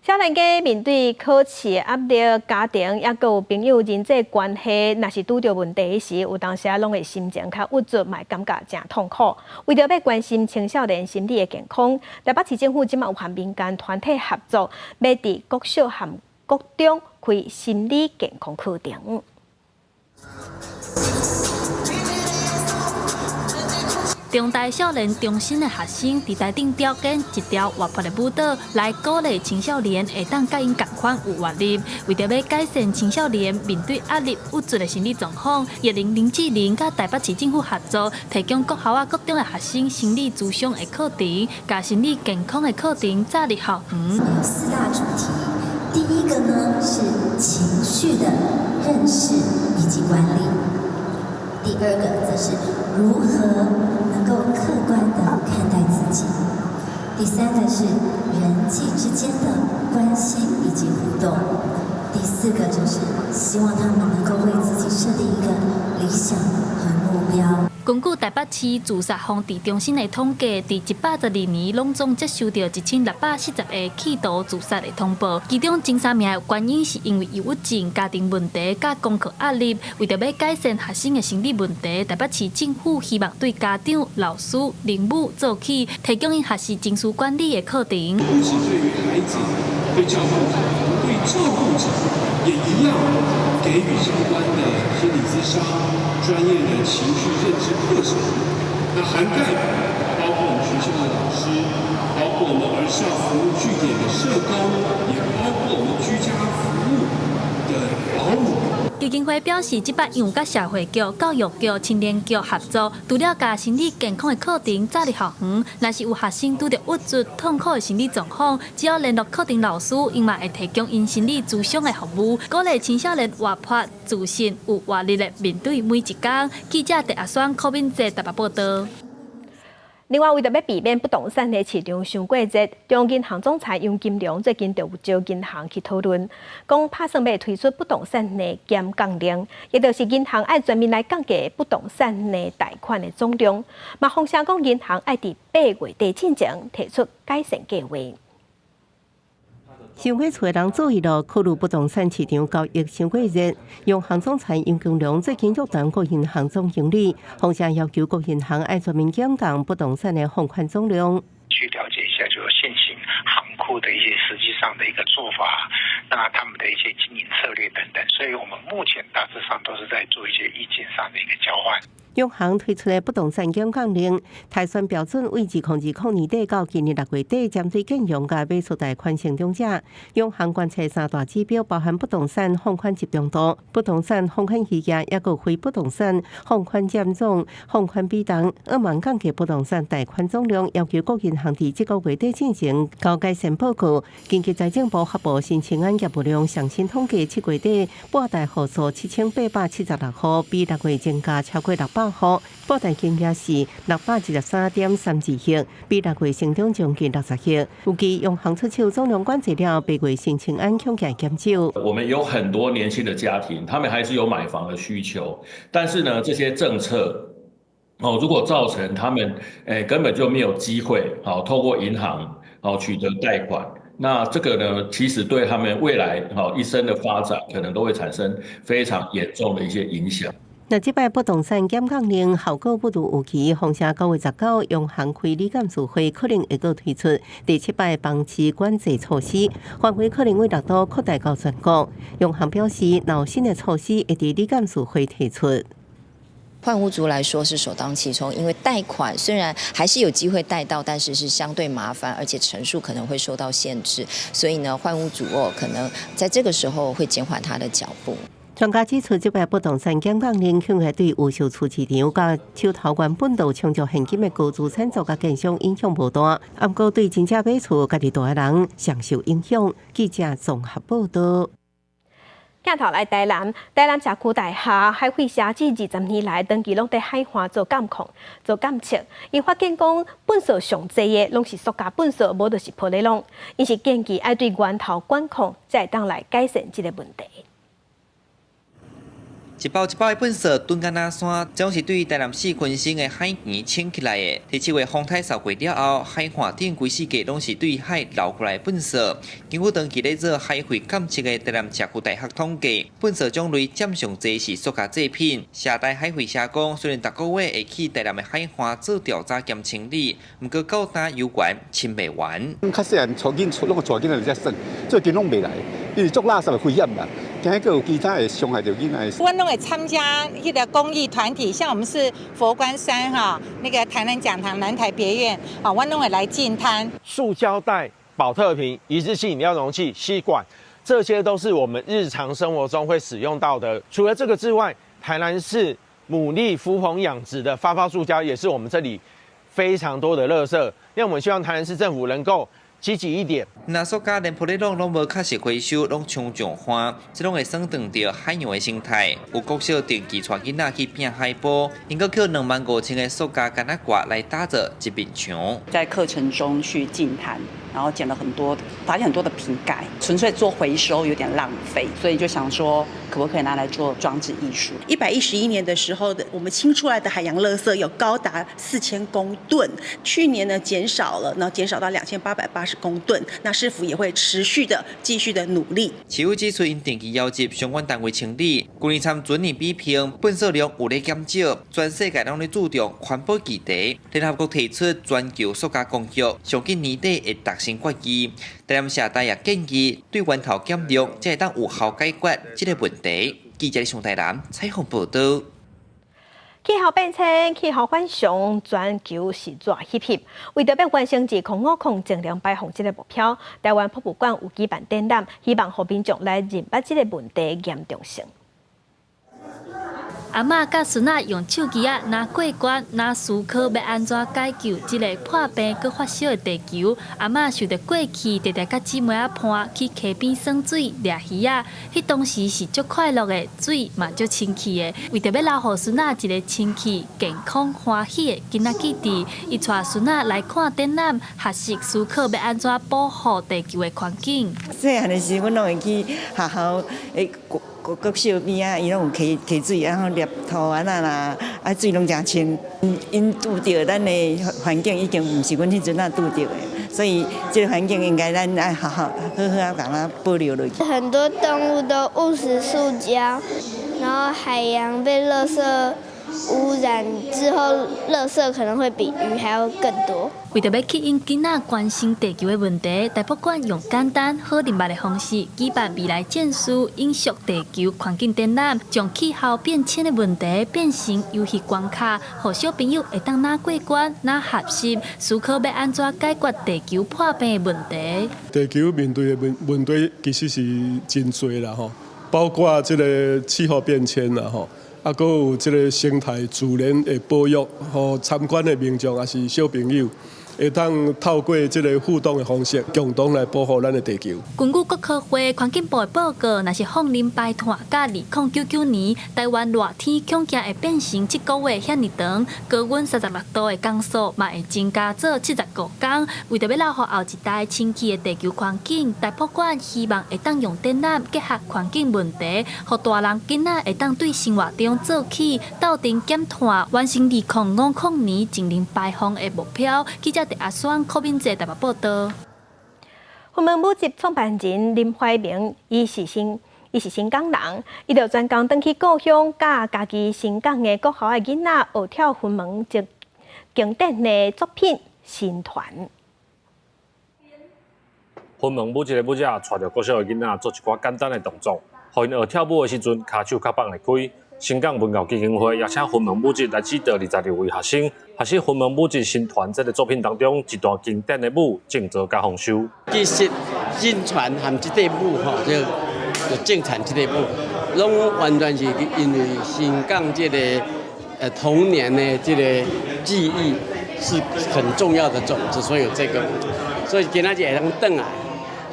少年家面對考試壓力、家庭猶閣有朋友人際關係，若是拄著問題時，有當時仔攏會心情較鬱卒，嘛會感覺誠痛苦。為著欲關心青少年心理的健康，台北市政府這馬有和民間團體合作，欲佇國小和國中開心理健康課程。中大少年中心的學生佇台頂表演一條活潑的舞蹈，來鼓勵青少年會當佮𪜶仝款有活力。為著欲改善青少年面對壓力、鬱卒的心理狀況，葉玲林志玲佮台北市政府合作，提供國校仔國中的學生心理諮商的課程，共心理健康的課程紮入校園。有四大主題，第一個呢是情緒的認識以及管理，第二個則是如何能夠客觀的看待自己，第三個是人際之間的關係以及互動，第四個就是希望他們能夠為自己設定一個理想和目標。根據台北市自殺防治中心的統計，佇112年攏總接收著1640個企圖自殺的通報，其中前三名的原因是因為憂鬱症、家庭問題佮功課壓力。為著欲改善學生的心理問題，台北市政府希望對家長、老師、父母做起，提供𪜶學習情緒管理的課程。不只對於孩子、對照顧者、對照顧者也一樣給予相關的心理諮商、專業的情緒認知課程，那涵蓋包括我們學校的老師，包括我們兒少服務據點的社工，也包括我們居家服務的保姆。基金會表示，這擺𪜶有佮社會局、教育局、青年局合作，除了共心理健康的課程紮入校園，若是有學生拄著鬱卒、痛苦的心理狀況，只要聯絡課程老師，𪜶嘛會提供𪜶心理諮商的服務，鼓勵青少年活潑、自信、有活力的面對每一天。記者鄭阿雙、柯敏哲台北報導。另外，為著欲避免不動產的市場傷過熱，中央銀行總裁楊金龍最近就有召銀行去討論，講拍算欲推出不動產的減降令，也就是銀行愛全面來降低不動產的貸款的總量。嘛，風聲講銀行愛佇8月底進前提出改善計畫。傷過濟人注意到，考慮不動產市場交易傷過熱。央行總裁楊金龍最近約談各銀行總經理，同時要求各銀行愛全面減降不動產的放款總量。去了解一下，就是現行行庫的一些實際上的一個做法，那他們的一些經營策略等等。所以我們目前大致上都是在做一些意見上的一個交換。央行推出的不動產減降令，貸算標準為2020年底到今年6月底，針對建商佮買厝貸款成長者，央行觀測三大指標，包含不動產放款集中度、不動產放款期限，抑閣非不動產放款佔總放款比重。向望降低不動產貸款總量，要求各銀行佇這個月底進行交改善報告。根據財政部發布新青安業務量上新統計，7月底撥貸戶數7876戶，比6月增加超過600戶，撥貸金額是613.32億，比6月成長將近60億。預計央行出手總量管制了，8月新青安恐驚減少。我們有很多年輕的家庭，他們還是有買房的需求，但是呢，這些政策哦，如果造成他們根本就沒有機會，好透過銀行好取得貸款，那這個呢，其實對他們未來好一生的發展，可能都會產生非常嚴重的一些影響。那這擺不動產減降令效果不如預期，風險9月19，央行開理監事會可能會閣推出第七擺房市管制措施，範圍可能會6度擴大到全國。央行表示，若有新的措施會佇理監事會提出。換屋族來說是首當其衝，因為貸款雖然還是有機會貸到，但是是相對麻煩，而且成數可能會受到限制，所以呢，換屋族哦，可能在這個時候會減緩他的腳步。專家指出，這擺不動產減降令恐會對預售厝市場佮手頭原本就充足現金的高資產族佮建商影響無大，毋過對真正買厝家己住的人上受影響。記者綜合報道。鏡頭來台南，台南社區大廈海廢社這20年來，長期攏佇海岸做監控、做監測。𪜶發現講，糞埽上濟的攏是塑膠糞埽，無就是玻璃籠。𪜶是建議愛對源頭管控，才會當來改善這個問題。一包一包的糞埽囤甲若山，這攏是對台南市昆生的海墘清起來的。佇7月風颱掃過了後，海岸頂規世界攏是對海流過來的糞埽。根據長期咧做海廢監測的台南社區大學統計，糞埽種類佔上濟是塑膠製品。社大海廢社講，雖然逐個月會去台南的海岸做調查兼清理，毋過到今猶原清袂完。較細漢帶囡攏帶囡仔佇遮耍，最近攏袂來，因為足垃圾的危險啦。驚閣有其他會傷害著囡仔。阮攏會參加彼個公益團體，像我們是佛光山哈，那個台南講堂南台別院，啊，阮攏會來淨灘。塑膠袋、寶特瓶、一次性飲料容器、吸管，這些都是我們日常生活中會使用到的。除了這個之外，台南市牡蠣浮棚養殖的發泡塑膠，也是我們這裡非常多的垃圾。那我們希望台南市政府能夠積極一點。若塑膠連玻璃籠攏無確實回收，攏沖上岸，這攏會損斷著海洋的生態。有國小定期帶囡仔去拼海波，𪜶閣抾25,000個塑膠桿仔蓋來打造一面牆。在課程中去淨灘，然後撿了很多，發現很多的瓶蓋，純粹做回收有點浪費，所以就想說，可不可以拿來做裝置藝術？111年的時候的，我們清出來的海洋垃圾有高達4000公噸，去年呢減少了，然後減少到2880公噸。那市府也會持續的繼續的努力。市府指出，𪜶定期邀集相關單位清理，舊年參全年比拼，糞埽量有咧減少，全世界攏咧注重環保議題。聯合國提出全球塑膠公約，上緊年底會達成決議。台南社大也建議對源頭減量，才會當有效解決這個問題。記者上台南採訪報道。氣候變遷、氣候反常，全球是熱翕翕。為著欲完成2050淨零排放這個目標，臺灣博物館有舉辦展覽，希望予民眾來認捌這個問題嚴重性。阿嬤佮孫仔用手機仔若過關，若思考欲按怎解救這个破病閣發燒的地球。阿嬤想著過去，常常佮姊妹仔伴去溪邊耍水、掠魚仔，彼當時是足快樂的，水嘛足清氣的。為著欲留予孫仔一个清氣、健康、歡喜的囡仔記憶，伊帶孫仔來看展覽，學習思考欲按怎保護地球的環境。細漢的時，阮攏會去學校的國小邊仔，伊攏有溪溪水，然後掠土仔啦，啊水攏誠清。𪜶拄著咱的環境已經毋是阮彼陣仔拄著的。所以這个環境應該咱愛好好好好啊，共它保留落去。很多動物都誤食塑膠，然後海洋被垃圾污染之後，垃圾可能會比魚還要更多。為著欲吸引囡仔關心地球的問題，台博館用簡單好認捌的方式舉辦未來戰士永續地球環境展覽，將氣候變遷的問題變成遊戲關卡，予小朋友會當若過關，若學習思考欲按怎解決地球破病的問題。地球面對的問題其實是真濟啦吼，包括這个氣候變遷啦吼。啊，閣有這个生態自然的保育，予參觀的民眾抑是小朋友，會當透過這个互動的方式，共同來保護咱的地球。根據國科會環境部的報告，若是放任排碳，佮2099年台灣熱天恐驚會變成這个月遐爾長，高溫36度的工數嘛會增加做75工。為著欲留予後一代清氣的地球環境，台博館希望會當用展覽結合環境問題，予大人囡仔會當對生活中做起，鬥陣減碳，完成2050年淨零排放的目標。記者阿雙柯敏哲台北報道。雲門舞集創辦人林懷民，伊是新港人，伊就專工轉去故鄉，佮家己新港的國校的囡仔學跳雲門這經典的作品《新團》。雲門舞集的舞者帶著國小的囡仔做一寡簡單的動作，予𪜶學跳舞的時陣，跤手較放會開。新港文教基金會邀請雲門舞集來指導22位學生，學習雲門舞集新團這个作品當中一段經典的舞，靜坐佮豐收。其實新團和這个舞吼，就正傳這个舞，攏完全是因為新港這个童年的這个記憶是很重要的種子，所以有這个舞。所以今仔日會當轉來，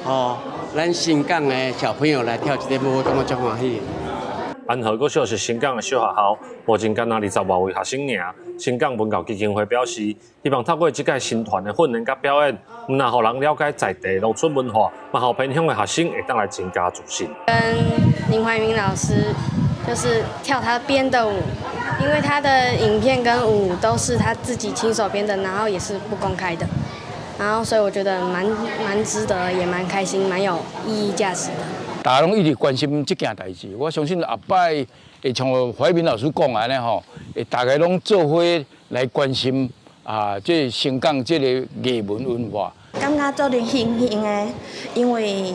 吼，咱新港的小朋友來跳這个舞，我感覺足歡喜。安和國小是新港的小學校，目前敢若20外位學生爾。新港文教基金會表示，希望透過這屆新團的訓練佮表演，毋但予人了解在地農村文化，嘛予偏鄉的學生會當來增加自信。跟林懷民老師就是跳他編的舞，因為他的影片跟舞都是他自己親手編的，然後也是不公開的，然後所以我覺得蠻值得，也蠻開心，蠻有意義價值的。大家攏一直關心這件代誌，我相信後擺會像懷民老師講的按呢吼，會大家攏做伙來關心啊，這新港這个藝文文化。感覺足榮幸的，因為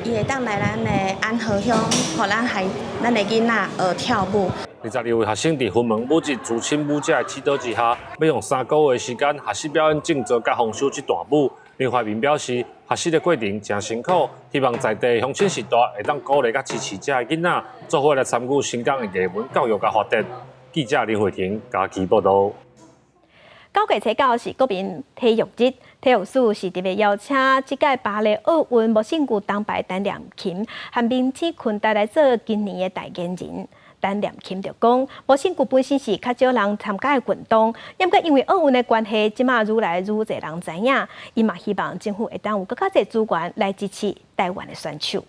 伊會當來咱的安和鄉，予咱孩咱的囡仔學跳舞。22位學生佇雲門舞集資深舞者的指導之下，欲用3個月的時間學習表演靜坐佮豐收這段舞。林懷民表示，學習的過程誠辛苦，希望在地鄉親世代會當鼓勵佮支持遮的囡仔，做伙來參與新港的藝文教育佮發展。記者林慧婷嘉義報導。9月初9是國民體育日，體育署是特別邀請這屆巴黎奧運無身軀銅牌陳念琴和明星坤達來做今年的代言人。陳念琴就講，無身軀本身是較少人參加的運動，毋過因為奧運的關係，這馬愈來愈濟人知影。伊嘛希望政府會當有閣較濟資源來支持台灣的選手。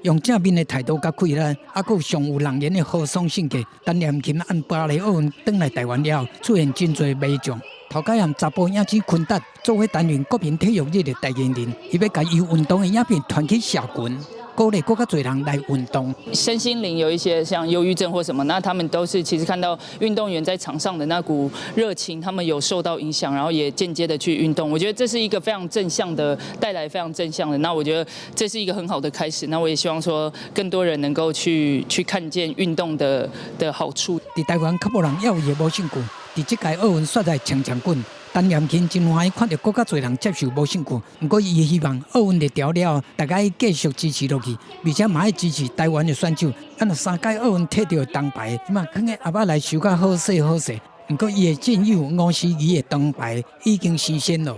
用正面的態度佮氣力，猶閣有上有人緣的豪爽性格，陳念琴按巴黎奧運轉來台灣了後，出現真濟迷眾。頭家和查埔影星坤達做伙擔任國民體育日的代言人，伊欲共伊運動的影片傳去社群。鼓勵閣較濟人來運動。身心靈有一些像憂鬱症或什麼，那他們都是其實看到運動員在場上的那股熱情，他們有受到影響，然後也間接的去運動。我覺得這是一個非常正向的，帶來非常正向的。那我覺得這是一個很好的開始。那我也希望說更多人能夠去看見運動的好處。佇台灣較無人要的無身軀，佇這屆奧運煞來衝衝滾。陳念琴真歡喜看著閣較濟人接受無身軀，毋過伊希望奧運熱潮了後，大家繼續支持落去，而且嘛愛支持台灣的選手。咱若三屆奧運摕著銅牌，這馬囥佇盒仔內收較好勢好勢。毋過伊的戰友吳思儀的銅牌已經實現了。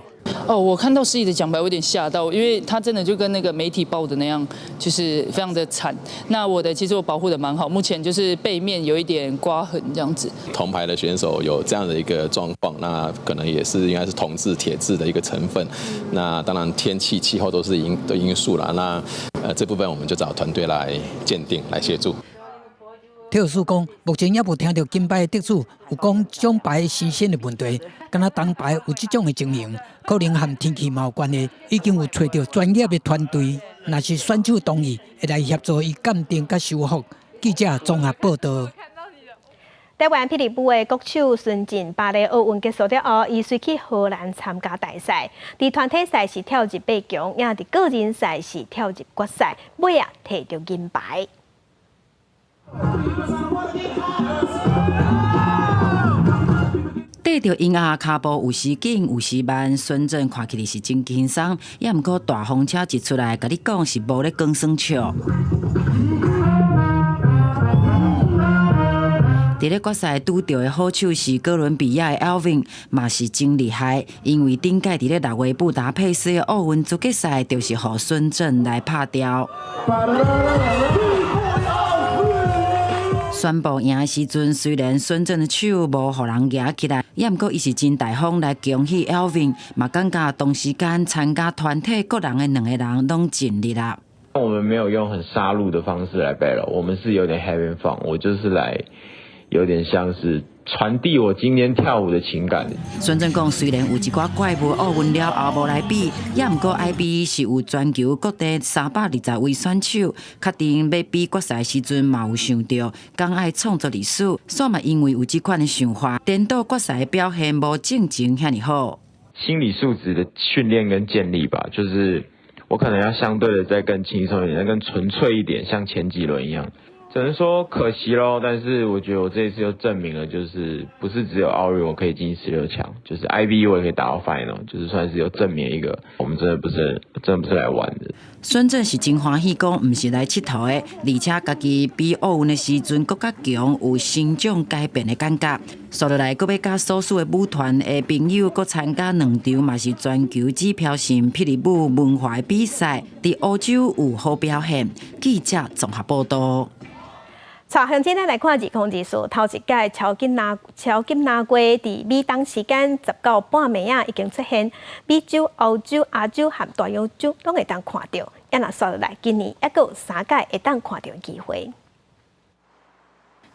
哦，我看到思儀的獎牌，我有點嚇到，因為他真的就跟那個媒體報的那樣，就是非常的慘。那我的其實我保護的蠻好，目前就是背面有一點刮痕這樣子。銅牌的選手有這樣的一個狀況，那可能也是應該是銅質、鐵質的一個成分。那當然天氣、氣候都是因素啦。那這部分我們就找團隊來鑑定、來協助。體育署講，目前猶無聽著金牌得主有講獎牌新鮮的問題，敢若銅牌有這種的情形，可能和天氣嘛有關係。已經有揣著專業的團隊，若是選手同意，會來協助伊鑑定佮修復。記者綜合報道。台灣霹靂舞的國手孫振巴黎奧運結束了後，伊隨去荷蘭參加大賽。佇團體賽是跳入八強，也佇個人賽是跳入決賽，尾仔提著銀牌。綴著嬰仔跤步有時緊有時慢，孫振看起來是真輕鬆，也毋過大風車一出來，共你講是無咧講耍笑。佇咧決賽拄著的好手是哥倫比亞的 Alvin，嘛是真厲害。因為頂屆佇咧6月布達佩斯的奧運資格賽，就是予孫振來拍掉。宣布贏的時陣，雖然孫振的手無予人舉起來，也毋過伊是真大方來恭喜 Alvin，嘛感覺同時間參加團體個人的兩個人攏盡力啦。我們沒有用很殺戮的方式來 battle，我們是有點 having fun，我就是來。有點像是傳遞我今天跳舞的情感。孫振講，雖然有一寡怪物奧運了後無來比，也毋過 IBU 是有全球各地320位選手，確定欲比決賽時陣嘛有想著，講愛創造歷史，煞嘛因為有這款的想法，顛倒決賽表現無進前遐爾好。心理素質的訓練跟建立吧，就是我可能要相對的再更輕鬆一點，更純粹一點，像前幾輪一樣。只能說可惜咯，但是我覺得我這一次又證明了，就是不是只有奧運我可以進16強，就是 IBU 我也可以打到 final，就是算是有證明一個，我們真的不是來玩的。孫振是真歡喜講，毋是來𨑨迌的，而且家己比奧運的時陣閣較強，有成長改變的感覺。紲落來，閣欲佮所屬的舞團的朋友，閣參加兩場嘛是全球指標性霹靂舞文化的比賽，佇歐洲有好表現。記者綜合報道。朝向今咱來看2024，頭一屆超級藍月佇美東時間19半暝仔已經出現，美洲、歐洲、亞洲和大洋洲攏會當看著。啊若紲落來，今年猶閣有三屆會當看著的機會。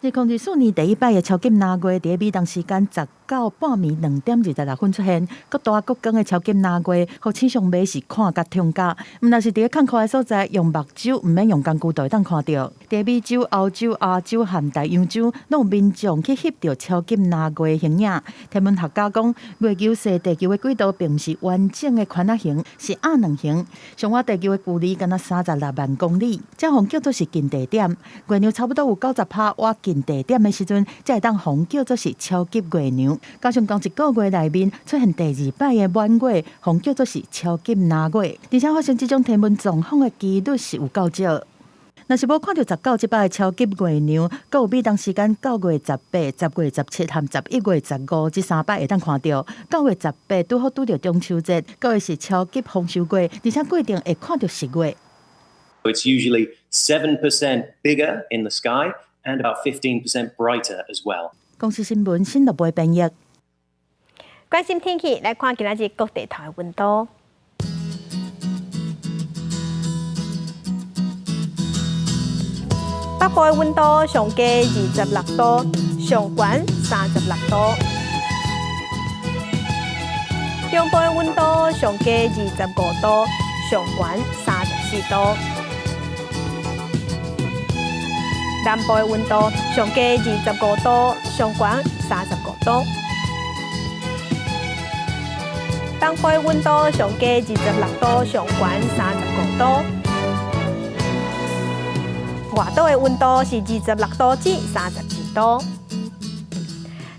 2024年第一擺的超級藍月，佇美東時間19半暝2點26分出現，閣大閣光的超級藍月，予星象迷是看甲痛甲。毋但是佇咧曠闊的所在，用目睭毋免用工具就會當看著。佇美洲、歐洲、亞洲和大洋洲，攏有民眾去翕著超級藍月形影。天文學家講，月球踅地球的軌道並毋是完整的環仔形，是鴨卵形。上倚地球的距離敢若36萬公里，這予叫做是近地點。月娘差不多有90%倚近地點的時陣，才會當予叫做是超級月娘。加上仝一個月內面出現第二擺的滿月，予叫做是超級藍月。而且發生這種天文狀況的幾率是有夠少。若是無看著19這擺的超級月娘，閣有美東時間9月18、10月17和11月15這三擺會當看著。9月18拄好拄著中秋節，閣會是超級豐收月，而且過程會看著食月。 It's usually 7% bigger in the sky and about 15% brighter as well. 公視新聞新樂貝編譯。關心天氣，來看今仔日各地頭的溫度。北部的溫度上低26度，上懸36度。中部的溫度上低25度，上懸34度。南部的溫度上低25度，上懸35度。東部的溫度上低26度，上懸35度。外島的溫度是26度至32度。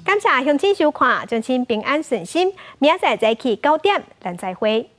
感謝鄉親收看，祝親平安順心。明仔載早起9點，咱再會。